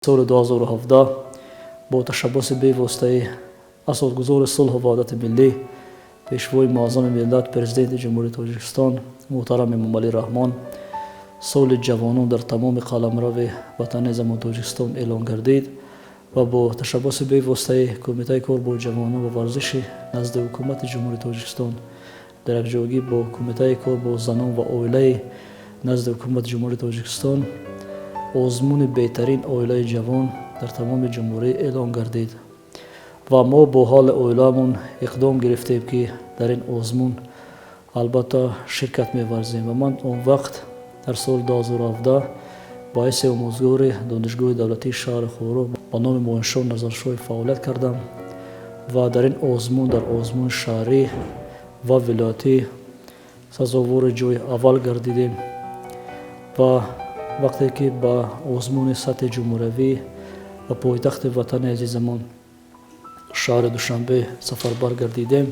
Соли 2017 бо ташаббуси бевоситаи Асосгузори сулҳу ваҳдати миллӣ, Пешвои муаззами миллат, Президенти Ҷумҳурии Тоҷикистон муҳтарам Эмомалӣ Раҳмон соли ҷавонон дар тамоми қаламрави ватани азизамон Тоҷикистон эълон гардид ва бо ташаббуси бевоситаи Кумитаи кор бо ҷавонон ва варзиши назди Ҳукумати Ҷумҳурии Тоҷикистон дар якҷоягӣ бо Кумитаи кор бо занон ва оилаи назди Ҳукумати Ҷумҳурии Тоҷикистон озмуни беҳтарин оилаи ҷавон дар тамоми ҷумҳурӣ эълон гардид ва мо бо ҳоли оиламон иқдом гирифтем, ки дар ин озмун албатта ширкат меварзем. Ва ман он вақт дар соли 2017 ба ҳайси омӯзгори Донишгоҳи давлатии шаҳри Хоруғ ба номи Моиншоҳ Назаршоев фаъолият кардам ва дар ин озмун, дар озмуни шаҳрӣ ва вилоятӣ сазовори ҷои аввал гардидем. Ва вақте ки ба озмуни сатҳи ҷумҳуриявӣ ва пойтахти ватани азизамон шаҳри Душанбе сафарбар гардидем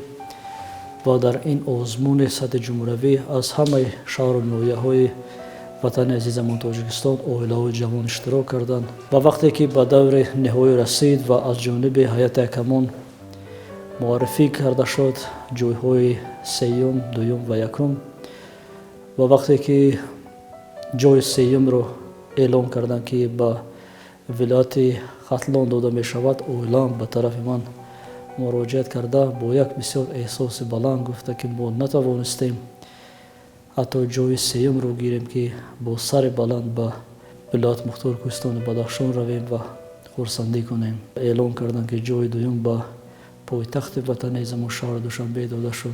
ва дар ин озмуни сатҳи ҷумҳуриявӣ аз ҳамаи шаҳру ноҳияҳои ватани азизамон Тоҷикистон оилаҳои ҷавон иштирок карданд. Ва вақте ки ба даври ниҳоӣ расид ва аз ҷониби ҳайати ҳакамон муаррифӣ карда шуд ҷойҳои сеюм, дуюм ва якум, ва вақте ки ҷои сеюмро эълон карданд, ки ба вилояти Хатлон дода мешавад, оилаам ба тарафи ман муроҷиат карда, бо як бисёр эҳсоси баланд гуфта, ки мо натавонистем ҳатто ҷои сеюмро гирем, ки бо сари баланд ба вилояти мухтори Кӯҳистони Бадахшон равем ва хурсандӣ кунем. Эълон карданд, ки ҷои дуюм ба пойтахти ватани азизамон шаҳри Душанбе дода шуд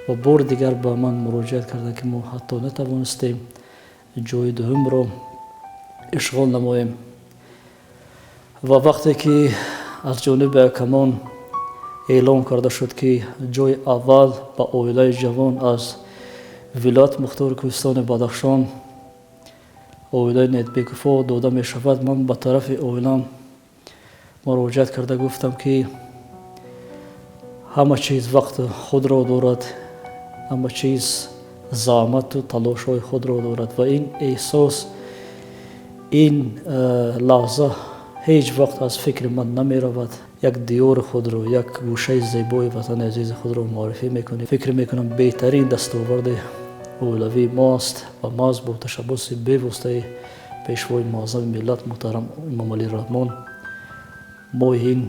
ва бори дигар ба ман муроҷиат карданд, ки мо ҳатто натавонистем ҷои дуюмро ишғол намоем. Ва вақте ки аз ҷониби ҳакамон эълон карда шуд, ки ҷои аввал ба оилаи ҷавон аз вилояти мухтори Кӯҳистони Бадахшон, оилаи Нетбековҳо дода мешавад, ман ба тарафи оилам муроҷиат карда гуфтам, ки ҳама чиз вақти худро дорад, ҳама чиз заҳмату талошҳои худро дорад ва ин эҳсос, ин лаҳза ҳеҷ вақт аз фикри ман намеравад. Як диёри худро, як гӯшаи зебои ватани азизи худро муаррифӣ мекунем. Фикр мекунам, беҳтарин дастоварди оилавии мо аст ва маҳз бо ташаббуси бевоситаи Пешвои муаззами миллат муҳтарам Эмомалӣ Раҳмон мо ин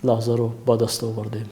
лаҳзаро ба даст овардем.